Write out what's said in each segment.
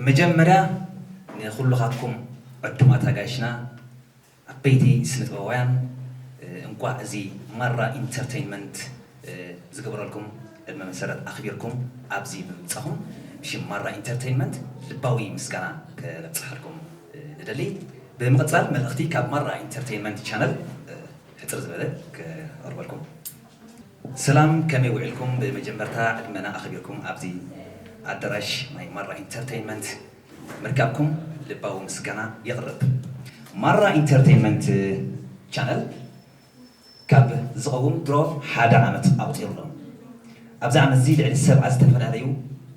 መጀመርያ ንኹልኻትኩም ዕዱማት ኣጋይሽና፣ ዓበይቲ ስነ ጥበባውያን፣ እንቋዕ እዚ ማራ ኢንተርቴይንመንት ዝገበረልኩም ዕድመ መሰረት ኣኽቢርኩም ኣብዚ ብምምጻኹም ብሽም ማራ ኢንተርቴይንመንት ልባዊ ምስጋና ከነብጽሓልኩም ንደሊ። ብምቕጻል መልእኽቲ ካብ ማራ ኢንተርቴይንመንት ቻነል ሕጽር ዝበለ ከቕርበልኩም። ሰላም፣ ከመይ ውዒልኩም? ብመጀመርታ ዕድመና ኣኽቢርኩም ኣብዚ ኣዳራሽ ናይ ማራ ኢንተርቴይንመንት ምርካብኩም ልባዊ ምስጋና የቕርብ። ማራ ኢንተርቴይንመንት ቻነል ካብ ዝኸውን ድሮ ሓደ ዓመት ኣቑጺሩ ኣሎ። ኣብዚ ዓመት እዚ ልዕሊ ሰብዓ ዝተፈላለዩ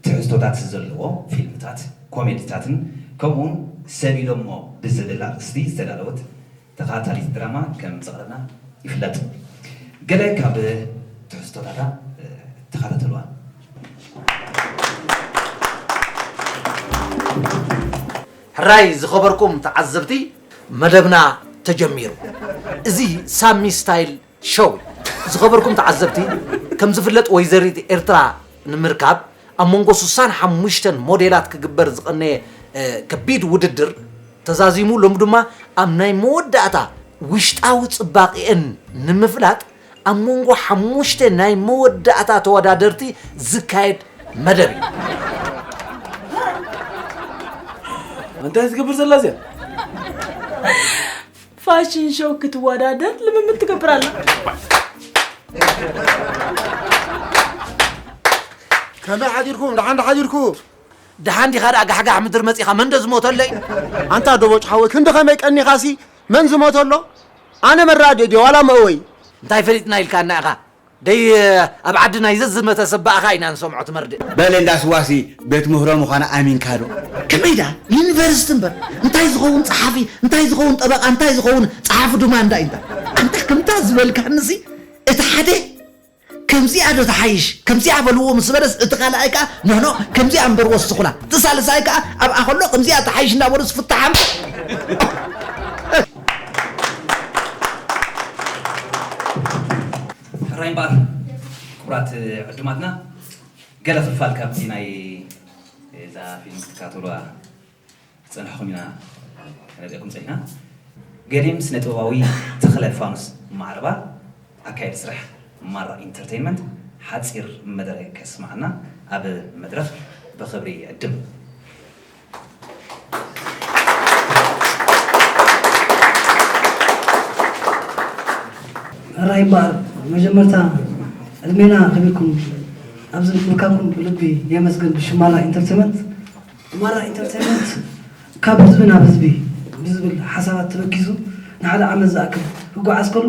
ትሕዝቶታት ዘለዎ ፊልምታት፣ ኮሜዲታትን ከምኡውን ሰብ ኢሎሞ ብዝብል ኣርእስቲ ዝተዳለወት ተኸታታሊት ድራማ ከም ዘቕረብና ይፍለጥ። ገለ ካብ ትሕዝቶታታ ተኸታተልዋ። ሕራይ ዝኸበርኩም ተዓዘብቲ፣ መደብና ተጀሚሩ። እዚ ሳሚ ስታይል ሾው እዩ። ዝኸበርኩም ተዓዘብቲ፣ ከም ዝፍለጥ ወይዘሪት ኤርትራ ንምርካብ ኣብ መንጎ ስሳን ሓሙሽተን ሞዴላት ክግበር ዝቐነየ ከቢድ ውድድር ተዛዚሙ፣ ሎም ድማ ኣብ ናይ መወዳእታ ውሽጣዊ ጽባቕኤን ንምፍላጥ ኣብ መንጎ ሓሙሽተ ናይ መወዳእታ ተወዳደርቲ ዝካየድ መደብ እዩ። እንታይ ትገብር ዘላ እዚኣ? ፋሽን ሾው ክትወዳደር ልምምድ ትገብር ኣላ። ከመይ ሓዲርኩም? ደሓን ዶ ሓዲርኩ? ደሓን ዲኻ ደኣ ጋሕጋሕ ምድሪ መጺኻ መን ዶ ዝሞተለይ? ኣንታ ዶቦጭ ሓወይ ክንዲ ከመይ ቀኒኻሲ መን ዝሞተሎ? ኣነ መራዲ ድዮ ዋላ መእወይ? እንታይ ፈሊጥና ኢልካና ኢኻ? ደይ ኣብ ዓዲ ናይ ዘዝመተ ሰብ ብኣኻ ኢና ንሰምዖ ትመርድእ። በል እንዳ ስዋሲ ቤት ምህሮ ምዃና ኣሚንካ ዶ? ከመይ ደኣ ዩኒቨርሲቲ እምበር እንታይ ዝኸውን ጸሓፊ እንታይ ዝኸውን ጠበቓ እንታይ ዝኸውን ጸሓፊ ድማ እንዳ ኢንታ ኣንታ ከምታ ዝበልካንሲ እቲ ሓደ ከምዚኣ ዶ ተሓይሽ ከምዚኣ በልዎ ምስ በለስ እቲ ካልኣይ ከዓ ኖኖ ከምዚኣ እምበር ወስኹላ እቲ ሳልሳይ ከዓ ኣብኣ ከሎ ከምዚኣ ተሓይሽ እንዳበሉስ ፍታሓም ሕራይ እምበኣር ክቡራት ዕዱማትና ገለ ክፋል ካብቲ ናይ እዛ ፊልም ክትከታተሉዋ ዝጸናሕኹም ኢና ከነርእየኩም ጸኒሕና። ገዲም ስነ ጥበባዊ ተኽለ ፋኑስ ማዕረባ ኣካያዲ ስራሕ ማራ ኢንተርተይንመንት ሓጺር መደረ ከስምዓና ኣብ መድረኽ ብኽብሪ ይዕድም። ሕራይ እምበኣር መጀመርታ ዕድሜና ኣኽቢርኩም ኣብዚ ምርካብኩም ብልቢ የመስግን ብሽም ማራ ኢንተርተይመንት። ማራ ኢንተርተይመንት ካብ ህዝቢ ናብ ህዝቢ ብዝብል ሓሳባት ተበጊሱ ንሓደ ዓመት ዝኣክል ክጓዓዝ ከሎ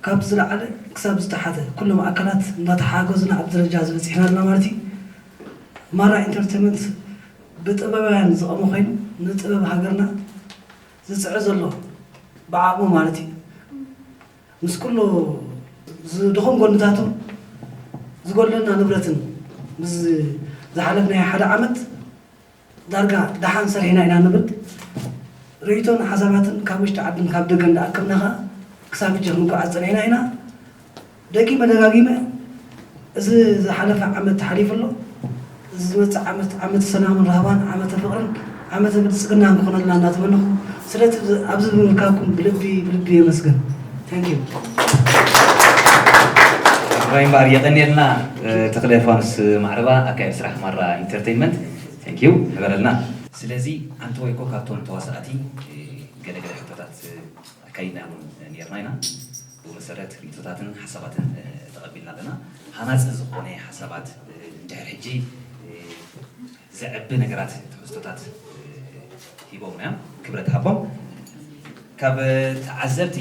ካብ ዝለዓለ ክሳብ ዝተሓተ ኩሎም ኣካላት እንዳተሓጋገዙ ናብዚ ደረጃ እዚ በፂሕና ኣለና ማለት እዩ። ማራ ኢንተርተይመንት ብጥበባውያን ዝቐመ ኮይኑ ንጥበብ ሃገርና ዝፅዒ ዘሎ ብዓቕሙ ማለት እዩ። ምስ ኩሉ ዝድኹም ጎንታቱ ዝጎድለና ንብረትን ምስ ዝሓለፍናዮ ሓደ ዓመት ዳርጋ ደሓን ሰሪሕና ኢና ንብል ርእይቶን ሓሳባትን ካብ ውሽጢ ዓድን ካብ ደገን ዝኣከብና ኸኣ ክሳብ ሕጂ ክንጓዓዝ ጸኒሕና ኢና። ደጊመ ደጋጊመ እዚ ዝሓለፈ ዓመት ሓሊፉ ኣሎ። እዚ ዝመጽእ ዓመት ዓመት ሰላምን ራህዋን ዓመተ ፍቕርን ዓመተ ብልጽግናን ክኾነልና እናተመነኹ ስለቲ ኣብዚ ብምርካብኩም ብልቢ ብልቢ የመስግን። Thank you። ራይ እምበኣር የቐንየልና ተኽለ ፋኑስ ማዕረባ ኣካያዲ ስራሕ ማራ ኢንተርቴይንመንት Thank you ንበረልና። ስለዚ ኣንተ ወይኮ ካብቶም ተዋሳእቲ ገለገለ ሕቶታት ኣካይድና እውን ነርና ኢና። ብኡ መሰረት ርእቶታትን ሓሳባትን ተቐቢልና ኣለና። ሃናፂ ዝኾነ ሓሳባት እንድሕር ሕጂ ዘዕቢ ነገራት ትሕዝቶታት ሂቦምና እዮም። ክብረት ሃቦም። ካብ ተዓዘብቲ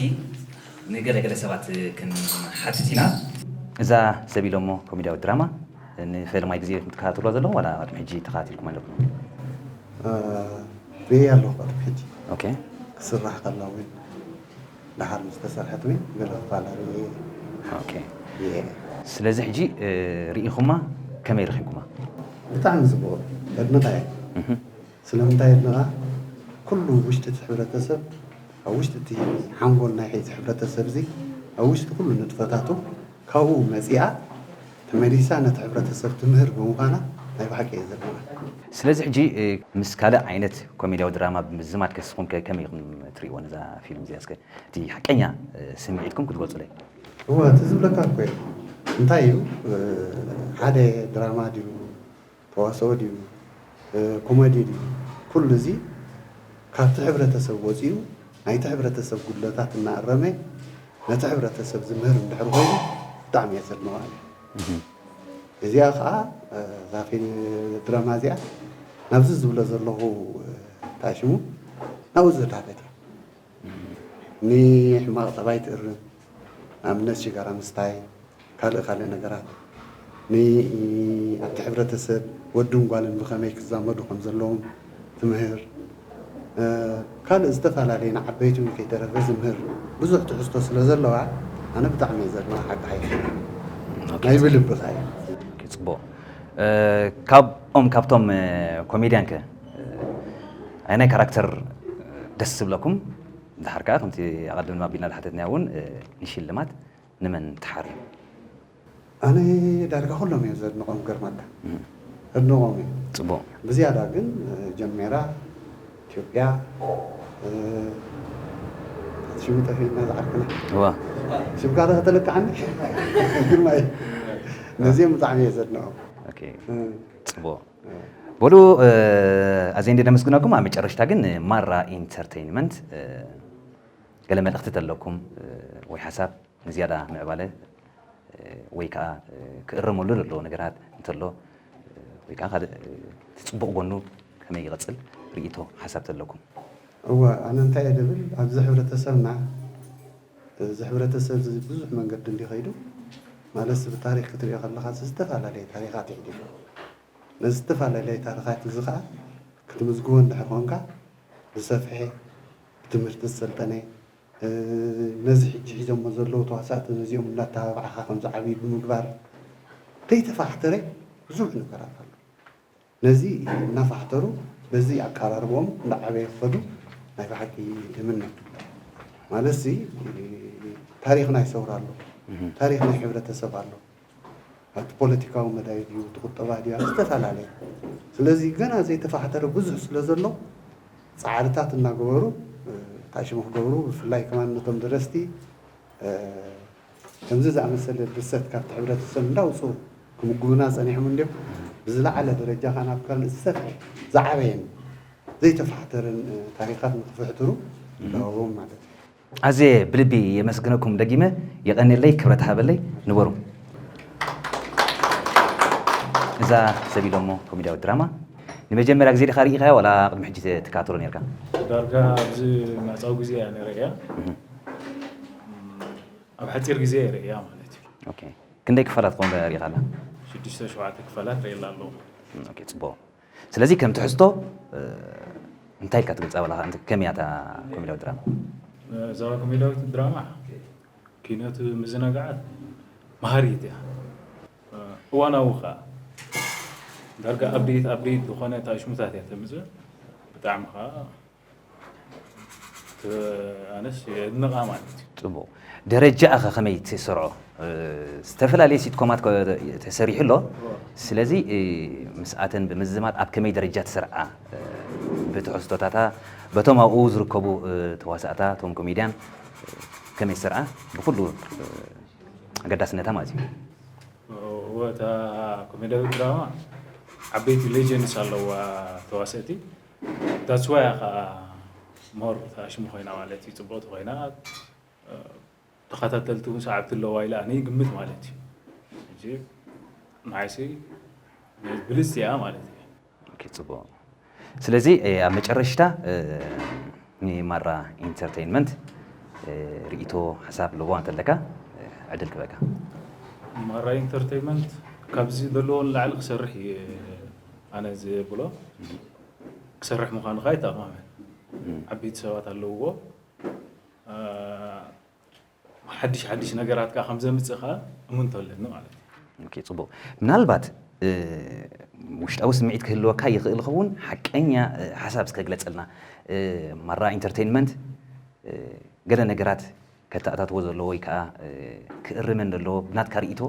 ንገለገለ ሰባት ክንሓትት ኢና። እዛ ሰብ ኢሎሞ ኮሜድያዊት ድራማ ንፈለማይ ግዜ ኢኹም ትከታተልዋ ዘለኹም ዋላ ቅድሚ ሕጂ ተኸታቲልኩም ኣለኩም? ርእየ ኣለኹ ቅድሚ ሕጂ ኦኬ ክስራሕ ከላ እውን ደሓር ምስ ተሰርሐት እውን ገለ ክፋላ ርእየ ኦኬ እየ። ስለዚ ሕጂ ርኢኹማ ከመይ ረኺብኩማ? ብጣዕሚ ፅቡቕ የድንቓ እየ። ስለምንታይ የድንቓ? ኩሉ ውሽጢ እቲ ሕብረተሰብ ኣብ ውሽጢ እቲ ሓንጎል ናይ ሕዚ ሕብረተሰብ እዚ ኣብ ውሽጢ ኩሉ ንጥፈታቱ ካብኡ መፂኣ ተመሊሳ ነቲ ሕብረተሰብ ትምህር ብምዃና ናይ ብሓቂ እየ ዘድንቓ። ስለዚ ሕጂ እ፣ ምስ ካልእ ዓይነት ኮሜድያዊ ድራማ ብምዝማድ ከስኹም ከ ከመይ ኢኹም ትርእይዎ ነዛ ፊልም እዚኣ? እስከ እቲ ሓቀኛ እ፣ ስምዒትኩም ክትገልጹለይ። እወ እቲ ዝብለካ እኮ እዩ። እንታይ እዩ እ፣ ሓደ ድራማ ድዩ ተዋስኦ ድዩ እ፣ ኮሜዲ ድዩ ኩሉ እዚ ካብቲ ሕብረተሰብ ወፂኡ ናይቲ ሕብረተሰብ ጉድለታት እናኣረመ ነቲ ሕብረተሰብ ዝምህር እንድሕር ኮይኑ ብጣዕሚ እየ ዘድንቓ። እዚኣ ከዓ እዛ ፊልም ድራማ እዚኣ ናብዚ ዝብሎ ዘለኹ ታሽሙ ናብኡ ዝዳበት እያ። ንሕማቕ ጠባይ ትእርም፣ ንኣብነት ሽጋራ ምስታይ፣ ካልእ ካልእ ነገራት ንኣብቲ ሕብረተሰብ ወድን ጓልን ብኸመይ ክዛመዱ ከም ዘለዎም ትምህር፣ ካልእ ዝተፈላለየ ንዓበይቲ እውን ከይተረፈ ዝምህር ብዙሕ ትሕዝቶ ስለ ዘለዋ ኣነ ብጣዕሚ እየ ዘድንቓ ሓቂ ሓይሽ ናይ ብልብኻ እያ። ጽቡቕ። ካብኦም ካብቶም ኮሜድያን ከ ኣየናይ ካራክተር ደስ ዝብለኩም? ድሓር ከኣ ከምቲ ኣቐድም ኣቢልና ዝሓተትናዮ እውን ንሽልማት ንመን ትሓርዩ? ኣነ ዳርጋ ኩሎም እዮም ዘድንቖም ገርማካ ኣድንቖም እዮም። ጽቡቕ። ብዝያዳ ግን ጀሜራ ኢትዮጵያ ሽሙ ጠፊእና ዝዓርክና እዋ ሽምካ ዶ ከተለቅዓኒ ግርማ እዩ። ነዚኦም ብጣዕሚ እየ ዘድንቖም። ኦኬ ጽቡቕ። በሉ ኣዘይ እንደ ነመስግነኩም ኣብ መጨረሽታ ግን ማራ ኢንተርቴይንመንት ገለ መልእኽቲ ተለኩም ወይ ሓሳብ ንዝያዳ ምዕባለ ወይ ከዓ ክእረመሉ ዘለዎ ነገራት እንተሎ ወይ ከዓ ካልእ እቲ ፅቡቕ ጎኑ ከመይ ይቐፅል ርእይቶ ሓሳብ ተለኩም? እወ ኣነ እንታይ እየ ድብል ኣብዚ ሕብረተሰብና እዚ ሕብረተሰብ እዚ ብዙሕ መንገዲ እንዲ ከይዱ ማለት ብታሪክ ክትሪኦ ከለካ ዝተፈላለየ ታሪካት ይሕዲፉ ነዚ ዝተፈላለየ ታሪካት እዚ ከዓ ክትምዝግቦ እንድሕር ኮንካ ዝሰፍሐ ብትምህርቲ ዝሰልጠነ ነዚ ሕጂ ሒዞሞ ዘለዉ ተዋሳእቲ ነዚኦም እናተባባዕኻ ከም ዝዓብዩ ብምግባር ከይተፋሕተረ ብዙሕ ነገራት ኣሎ። ነዚ እናፋሕተሩ በዚ ኣቀራርቦኦም እናዓበየ ክኸዱ ናይ ብሓቂ እምነ። ማለት ሲ ታሪኽ ናይ ሰውራ ኣሎ፣ ታሪኽ ናይ ሕብረተሰብ ኣሎ። ኣብቲ ፖለቲካዊ መዳይ ድዩ፣ እቲ ቁጠባ ድዩ፣ ኣብ ዝተፈላለየ። ስለዚ ገና ዘይተፋሕተረ ብዙሕ ስለ ዘሎ ፃዕርታት እናገበሩ ታሽሙ ክገብሩ ብፍላይ ከማን ነቶም ደረስቲ ከምዚ ዝኣመሰለ ድርሰት ካብቲ ሕብረተሰብ እንዳውፅኡ ክምጉቡና ፀኒሖም እንዲዮም ብዝለዓለ ደረጃ ከዓ ናብ ካልእ ዝሰፍሐ ዝዓበየን ዘይተፋሕተረን ታሪኻት ንክፍሕትሩ እንዳወቦም ማለት እዩ። ኣዜ ብልቢ የመስግነኩም ደጊመ የቐንየለይ ክብረት ሃበለይ ንበሩ። እዛ ሰብ ኢሎሞ ኮሜድያዊ ድራማ ንመጀመርያ ግዜ ዲኻ ርኢኻያ ዋላ ቅድሚ ሕጂ ትከታተሎ ነርካ? ዳርጋ ኣብዚ መዕፃዊ ግዜ እያ ነይረ እያ ኣብ ሓፂር ግዜ እየ ርእያ ማለት እዩ። ኦኬ ክንደይ ክፋላት ትኸውን ርኢኻ ኣላ? ሽዱሽተ ሸውዓተ ክፋላት ርእየላ ኣለኹ። ኦኬ ፅቡቕ። ስለዚ ከም ትሕዝቶ እንታይ ኢልካ ትገልፃ በላኻ? ከመይ እያ እታ ኮሜድያዊት ድራማ? እዛ ኮሜድያዊት ድራማ ኪነት ምዝንጋዓት መሃሪት እያ። እዋናዊ ከዓ ዳርጋ ኣብዴት ኣብዴት ዝኾነ ታሽሙታት እያ ተምፅእ። ብጣዕሚ ከዓ ኣነስ የድንቓ ማለት እዩ። ፅቡቕ። ደረጃኣ ኸ ከመይ ትሰርዖ? ዝተፈላለየ ሲትኮማት ተሰሪሑ ኣሎ። ስለዚ ምስኣተን ብምዝማድ ኣብ ከመይ ደረጃ ትሰርዓ ብትሕዝቶታታ በቶም ኣብኡ ዝርከቡ ተዋሳእታ እቶም ኮሜድያን ከመይ ዝሰርዓ ብኩሉ ኣገዳስነታ ማለት እዩ። እወ እታ ኮሜድያዊ ድራማ ዓበይቲ ሌጀንድስ ኣለዋ ተዋሰእቲ that's why ከዓ more ታሽሙ ኮይና ማለት እዩ ፅቡቅቲ ኮይና ተኸታተልቲ እውን ሰዓብቲ ኣለዋ ኢለ ኣነ ይግምት ማለት እዩ። ሕጂ ንዓይሲ ብልፅቲ እያ ማለት እዩ። ኦኬ፣ ፅቡቕ። ስለዚ ኣብ መጨረሽታ ንማራ ኢንተርቴይንመንት ርእይቶ ሓሳብ ለቦ እንተለካ ዕድል ክበካ። ማራ ኢንተርቴይንመንት ካብዚ ዘለዎ ንላዕሊ ክሰርሕ እዩ ኣነ ዝብሎ። ክሰርሕ ምዃኑ ከዓ ይተኣማመን። ዓበይቲ ሰባት ኣለውዎ። ሓድሽ ሓድሽ ነገራት ከዓ ከም ዘምፅእ ከዓ እምንቶ ኣለኒ ማለት እዩ። ኦኬ፣ ፅቡቕ። ምናልባት ውሽጣዊ ስምዒት ክህልወካ ይኽእል ይኸውን። ሓቀኛ ሓሳብ እስከ ግለፀልና። ማራ ኢንተርቴይንመንት ገለ ነገራት ከተኣታትዎ ዘለዎ ወይ ከዓ ክእርመን ዘለዎ ብናትካ ርእይቶ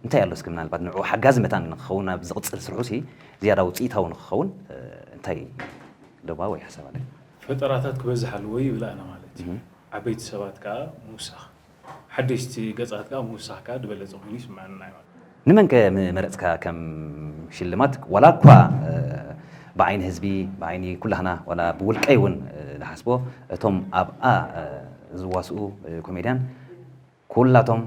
እንታይ ኣሎ እስኪ ምናልባት ንዕኡ ሓጋዚ መታን ንክኸውን ኣብ ዝቕፅል ስርሑ ሲ ዝያዳ ውፅኢታዊ ንክኸውን እንታይ ደባ ወይ ሓሳብ ኣለ? ፈጠራታት ክበዝሕ ኣለዎ ይብል ኣነ ማለት እዩ። ዓበይቲ ሰባት ከዓ ምውሳኽ ሓደሽቲ ገፃት ከዓ ምውሳኽ ከዓ ዝበለፀ ኮይኑ ይስምዐና እዩ። ንመን ከ ምመረፅካ ከም ሽልማት ዋላ እኳ ብዓይኒ ህዝቢ ብዓይኒ ኩላህና ዋላ ብውልቀይ እውን ዝሓስቦ እቶም ኣብኣ ዝዋስኡ ኮሜድያን ኩላቶም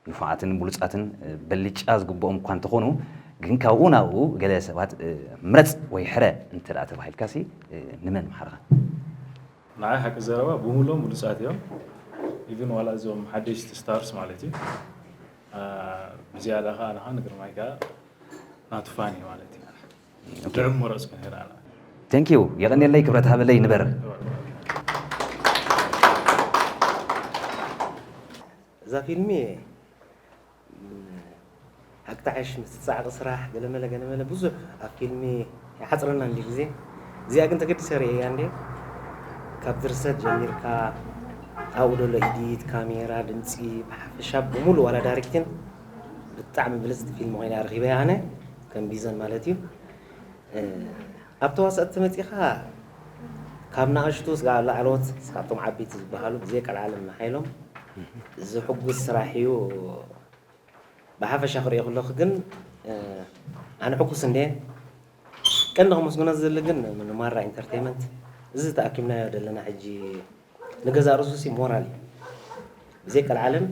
ንፉዓትን ብሉፃትን በልጫ ዝግብኦም እኳ እንተኾኑ ግን ካብኡ ናብኡ ገለ ሰባት ምረፅ ወይ ሕረ እንተ ተባሂልካ ሲ ንመን ምሓርኻ? ንዓይ ሓቂ ዘረባ ብምሎም ብሉፃት እዮም። ኢቭን ዋላ እዞም ሓደሽቲ ስታርስ ማለት እዩ። ብዝያዳ ከዓ ንኻ ንግርማይ ከዓ ናቱ ፋን እዩ ማለት እዩ። ልዑል መረፅ ክንህር ኣላ። Thank you የቐንየለይ ክብረት ሃበለይ ንበር። እዛ ፊልሚ ኣቅጣዕሽ ምስትጻዕቂ ስራሕ ገለመለ ገለመለ ብዙሕ ኣብ ፊልሚ ይሓፅረና እንዲ ግዜ እዚኣ ግን ተገዲሰ ርእየያ እንዲ ካብ ድርሰት ጀሚርካ ኣብኡ ደሎ ኢዲት ካሜራ ድምፂ ብሓፈሻ ብሙሉ ዋላ ዳይሬክቲን ብጣዕሚ ብልፅቲ ፊልሚ ኮይና ረኪበያ ኣነ ከም ቢዘን ማለት እዩ ኣብ ተዋሳእቲ መፂኻ ካብ ንኣሽቱ ስጋብ ላዕለዎት ስካብቶም ዓበይቲ ዝበሃሉ ብዘይ ቀልዓለም ንሓይሎም ዝሕጉስ ስራሕ እዩ ብሓፈሻ ክሪኦ ከለኹ ግን ኣነ ሕጉስ እንደ ቀንዲ ከመስግኖ ዝደሊ ግን ንማራ ኢንተርቴይመንት እዚ ተኣኪብናዮ ዘለና ሕጂ ንገዛእ ርእሱ ሲ ሞራል እዩ ብዘይ ቀልዓለም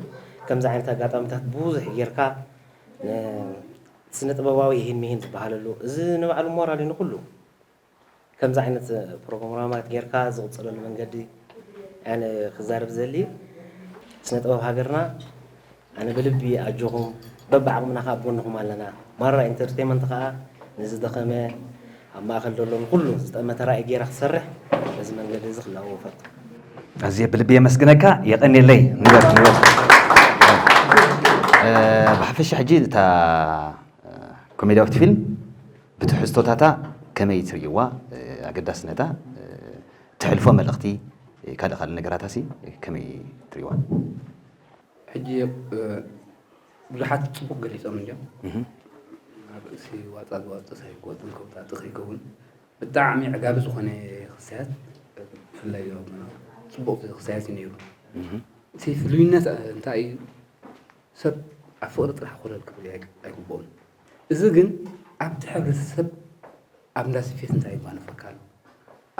ከምዚ ዓይነት ኣጋጣሚታት ብዙሕ ጌርካ ስነ ጥበባዊ ይህን ምሂን ዝበሃለሉ እዚ ንባዕሉ ሞራል እዩ ንኩሉ ከምዚ ዓይነት ፕሮግራማት ጌርካ ዝቕፅለሉ መንገዲ ኣነ ክዛረብ ዘሊ ስነ ጥበብ ሃገርና ኣነ ብልቢ ኣጆኹም በብዓቕምና ከዓ ጎንኹም ኣለና ማራ ኢንተርቴንመንት ከዓ ንዝደኸመ ኣብ ማእኸል ዘሎ ንኩሉ ዝጠመተ ራእይ ጌራ ክሰርሕ በዚ መንገዲ እዚ ክላወ ፈቱ ኣዝየ ብልቢ የመስግነካ የቐንየለይ ንበር ንበር ብሓፈሻ ሕጂ እታ ኮሜድያዊት ፊልም ብትሕዝቶታታ ከመይ ትርእይዋ? ኣገዳስነታ፣ ተሕልፎ መልእኽቲ፣ ካልእ ካልእ ነገራታሲ ከመይ ትርእይዋ? ሕጂ ብዙሓት ፅቡቅ ገሊፆም እንዲዮም ኣብ ርእሲ ዋፃ ዝዋፅእ ሳይኮ ጥንከውታጢ ከይከውን ብጣዕሚ ዕጋቢ ዝኾነ ክስያት ብፍላይ ፅቡቅ ክስያት እዩ ነይሩ እቲ ፍሉይነት እንታይ እዩ ሰብ ኣብ ፍቕሪ ጥራሕ ኮለል ክብል ኣይግብኦን። እዚ ግን ኣብቲ ሕብረተሰብ ኣብ እንዳ ስፌት እንታይ ይጓነፈካ ኣሎ፣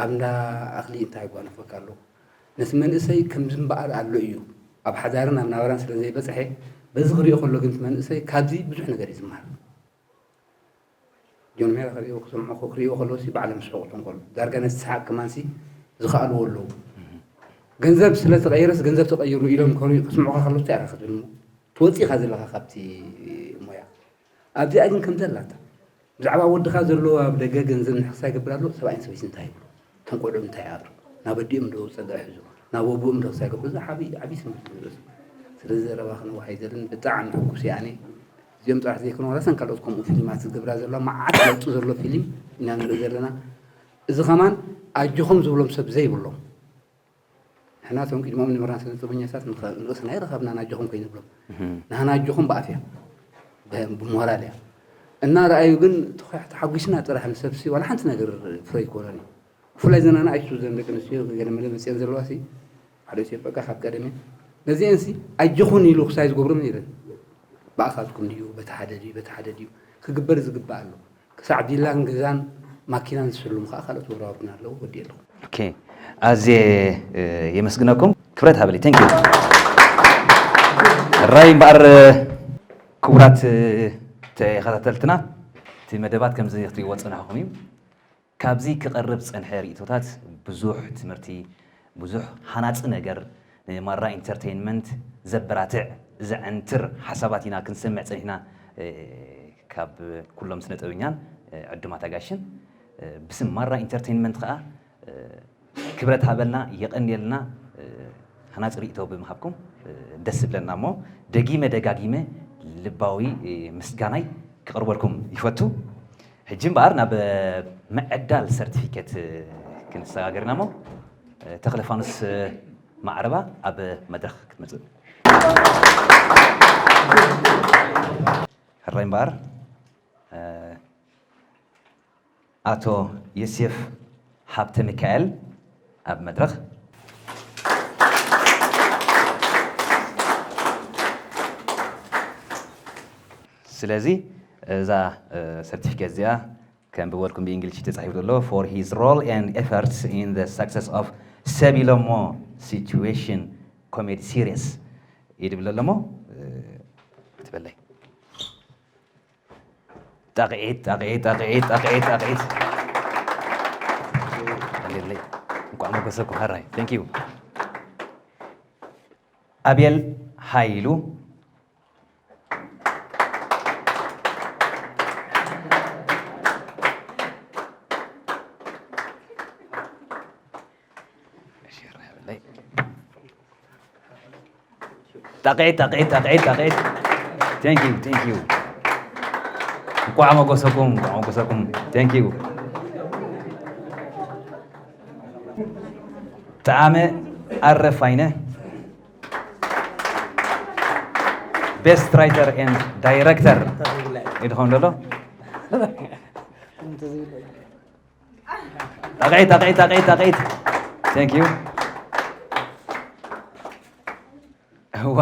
ኣብ እንዳ ኣኽሊ እንታይ ይጓነፈካ ኣሎ፣ ነቲ መንእሰይ ከምዚ እምበኣር ኣሎ እዩ ኣብ ሓዳርን ኣብ ናብራን ስለ ዘይበፅሐ በዚ ክሪኦ ከሎ ግን እቲ መንእሰይ ካብዚ ብዙሕ ነገር እዩ ዝመሃር። ጆን ሜራ ክሪኦ ክሰምዖ ክሪኦ ከለውሲ ባዕሎም ስሕቁ ተንኮሉ ዳርጋ ነቲ ሰሓቅ ከማንሲ ዝኸኣልዎ ኣለዉ ገንዘብ ስለ ተቐየረስ ገንዘብ ተቐይሩ ኢሎም ከስምዑኻ ከለውሲ ኣረክት እሞ ትወፂኻ ዘለኻ ካብቲ ሞያ ኣብዚኣ ግን ከምዚ ኣላታ ብዛዕባ ወድኻ ዘሎ ኣብ ደገ ገንዘብ ንሕክሳ ይገብር ኣሎ ሰብኣይን ሰበይትን እንታይ ይብሉ እቶም ቆልዑ እንታይ ይኣሉ ናብ ኣዲኦም ዶ ፀግዒ ሒዙ ናብ ወብኦም ዶ ክሳይ ገብሩ እዚ ዓብዪ ዓብዪ ትምህርቲ ዝርእሱ ስለዚ ዘረባ ክንዋሓይ ዘለን ብጣዕሚ ሕጉስ እየ ኣነ እዚኦም ጥራሕ ዘይኮኑ ዋላሰን ካልኦት ከምኡ ፊልማት ዝገብራ ዘለዋ መዓት ለውጢ ዘሎ ፊልም ኢና ንርኢ ዘለና እዚ ከማን ኣጆኹም ዝብሎም ሰብ ዘይብሎም ንሕና እቶም ቅድሞም ንብርና ስነ ጥበኛታት ንርእስና ይረኸብና ናጆኹም ከይንብሎም ንሕና ኣጆኹም ብኣፍያ ብሞራል እያ እና ረኣዩ ግን ተሓጒስና ጥራሕ ንሰብሲ ዋላ ሓንቲ ነገር ፍረ ይኮነን እዩ ብፍላይ ዘና ንኣሽቱ ዘን ደቂ ኣንስትዮ ገለመለ መፅአን ዘለዋ ሲ ሓደ ኢትዮጵያ ካብ ቀደም ነዚአን ሲ ኣጆኹን ኢሉ ክሳይ ዝገብሮም ነይረን ብኣኻትኩም ድዩ በቲ ሓደ ድዩ በቲ ሓደ ድዩ ክግበር ዝግባእ ኣሎ ክሳዕ ቪላን ገዛን ማኪናን ዝስልሙ ከዓ ካልኦት ወራውርድና ኣለዉ ወዲ ኣለኹ ኣዝየ የመስግነኩም ክብረት ሃበሊ thank you ራይ እምበኣር ክቡራት ተኸታተልትና እቲ መደባት ከምዚ ክትሪእዎ ዝፀናሕኹም እዩ ካብዚ ክቐርብ ዝፀንሐ ርእቶታት ብዙሕ ትምህርቲ፣ ብዙሕ ሃናፂ ነገር ንማራ ኢንተርቴይንመንት ዘበራትዕ፣ ዘዐንትር ሓሳባት ኢና ክንሰምዕ ፀኒሕና ካብ ኩሎም ስነ ጥበበኛን ዕዱማት ኣጋይሽን። ብስም ማራ ኢንተርቴይንመንት ከዓ ክብረት ሃበልና፣ የቐንየልና። ሃናፂ ርእይቶ ብምሃብኩም ደስ ዝብለና እሞ ደጊመ ደጋጊመ ልባዊ ምስጋናይ ክቕርበልኩም ይፈቱ። ሕጂ እምበኣር ናብ ምዕዳል ሰርቲፊኬት ክንሰጋገር ኢና እሞ ተኽለ ፋኑስ ማዕረባ ኣብ መድረኽ ክትመፅእ ሕራይ እምበኣር፣ እ፣ ኣቶ ዮሴፍ ሃብተ ሚካኤል ኣብ መድረኽ። ስለዚ እዛ፣ እ፣ ሰርቲፊኬት እዚኣ ከም ብበልኩም ብእንግሊሽ ተጻሒፉ ዘሎ፣ for his role and efforts in the success of ሰብ ኢሎሞ situation comedy series እዩ ድብል ኣሎ እሞ፣ እ፣ ክትበለይ። ጣቕዒት፣ ጣቕዒት፣ ጣቕዒት፣ ጣቕዒት፣ ጣቕዒት። የለይ። እንኳዕ መጎሰኩም ሕራይ። Thank you። ኣቤል ሃይሉ። ጣቕዒት፣ ጣቕዒት፣ ጣቕዒት፣ ጣቕዒት። Thank you፣ thank you። እንኳዕ መጎሰኩም፣ እንኳዕ መጎሰኩም። Thank you። ጠዓመ ኣረፋይነ። Best writer and director። ይድኾን ደሎ? ጣቕዒት፣ ጣቕዒት፣ ጣቕዒት፣ ጣቕዒት። Thank you። እዋ።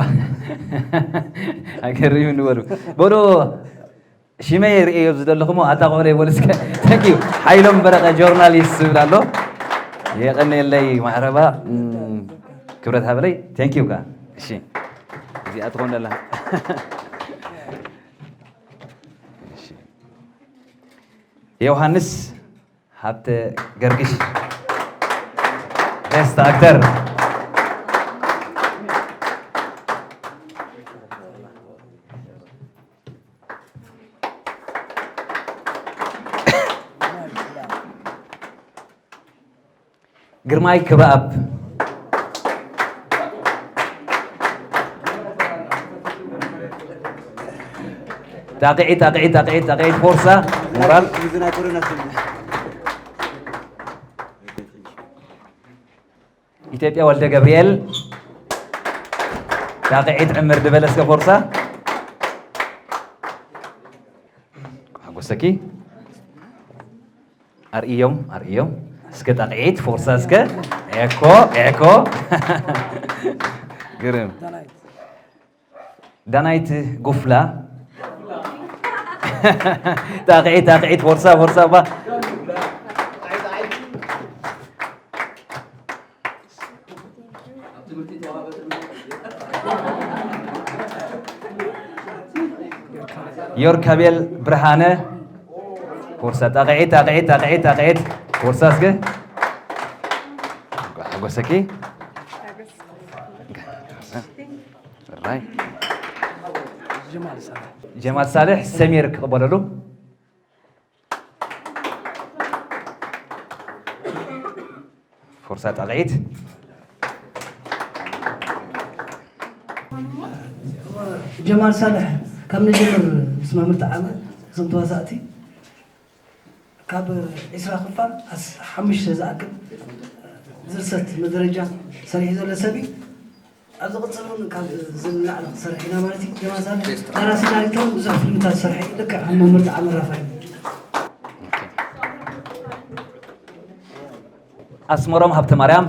ኣገርም ንበሉ። በሉ፣ ሽመይ ርእዮ ኣብዚ ዘለኹሞ፣ ኣታ ቆለ ይበሉ እስከ። Thank you። ሓይሎም በረቐ ጆርናሊስት ዝብል ኣሎ። የቐንየለይ ማዕረባ፣ እም፣ ክብረት ሃበለይ። Thank you ከ። እሺ። እዚኣ ትኾን ደላ። እሺ። ዮሃንስ ሃብተ ገርግሽ፣ Best Actor። ግርማይ ክብረኣብ። ጣቕዒት፣ ጣቕዒት፣ ጣቕዒት፣ ጣቕዒት፣ ፎርሳ፣ ሞራል። ኢትዮጵያ ወልደ ገብርኤል፣ ጣቕዒት ዕምር ድበለ እስከ ፎርሳ። ሓጎሰኪ። ኣርእዮም፣ ኣርእዮም። እስከ ጣቕዒት፣ ፎርሳ እስከ። ኤኮ፣ ኤኮ። ግርም። ዳናይት ጉፍላ። ጣቕዒት፣ ጣቕዒት፣ ፎርሳ፣ ፎርሳ፣ ባ። ዮርካቤል ብርሃነ፣ ፎርሳ፣ ጣቕዒት፣ ጣቕዒት፣ ጣቕዒት፣ ጣቕዒት፣ ፎርሳ እስከ። ሓጎሰኪ። ራይ። ጀማል ሳልሕ። ጀማል ሳልሕ፣ ሰሚር ክቕበለሉ። ፎርሳ ጣቕዒት። ጀማል ሳልሕ፣ ካብ ንጅምር ምስ መምህር ጠዓመ፣ እዞም ተዋሳእቲ ካብ ዒስራ ክፋል ኣስ-፣ ሓሙሽተ ዝኣክል ዝርሰት መደረጃ ሰሪሑ ዘሎ ሰብ እዩ። ኣብ ዝቕጽል እውን ካብ ዝንላዕሊ ክሰርሕ ኢና ማለት እዩ። ጀማል ሳልሕ ደራሲ ዳይሬክተር ብዙሕ ፊልምታት ዝሰርሐ እዩ። ልክዕ ከም መምህር ጠዓመ ራፋኤል። ኣስመሮም ሃብተ ማርያም።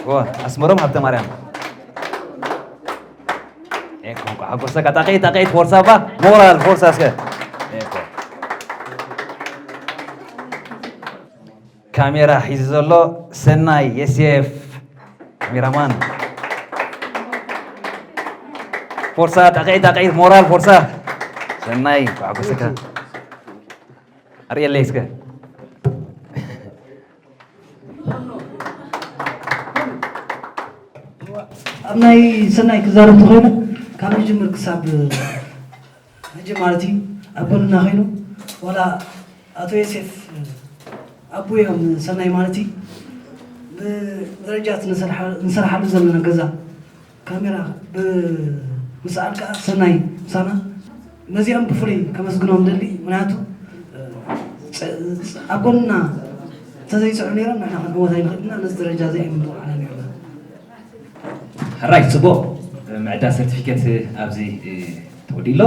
ኦ፣ ኣስመሮም ሃብተ ማርያም። ኤኮ፣ እንኳዕ ሓጎሰካ። ጣቕዒት፣ ጣቕዒት፣ ፎርሳ ባ፣ ሞራል፣ ፎርሳ እስከ። ኤኮ። ካሜራ ሒዙ ዘሎ ሰናይ የሴፍ፣ ካሜራማን። ፎርሳ፣ ጣቕዒት፣ ጣቕዒት፣ ሞራል፣ ፎርሳ። ሰናይ፣ እንኳዕ ሓጎሰካ። ኣርእየለይ እስከ። ኣብ ናይ ሰናይ ክዛረብ ተኾይኑ፣ ካብ ዝጅምር ክሳብ ሕጂ ማለት እዩ፣ ኣብ ጎንና ኮይኑ፣ ዋላ ኣቶ ዮሴፍ ኣቦ እዮም ሰናይ ማለት እዩ፣ ብደረጃ እቲ ንሰርሓ-፣ ንሰርሓሉ ዘለና ገዛ ካሜራ ብ-፣ ምስኣል ከኣ ሰናይ ምሳና። ነዚኦም ብፍሉይ ከመስግኖም ደሊ፣ ምኽንያቱ፣ ጸ-፣ ጸ-፣ ኣብ ጎንና እንተዘይጽዑ ነይሮም ንሕና ክንዕወት ኣይንኽእልና፣ ነዚ ደረጃ እዚ ኣይምንበቕዓና ነይርና። ሕራይ ጽቡቕ። ምዕዳ ሰርቲፊኬት ኣብዚ ተወዲሎ።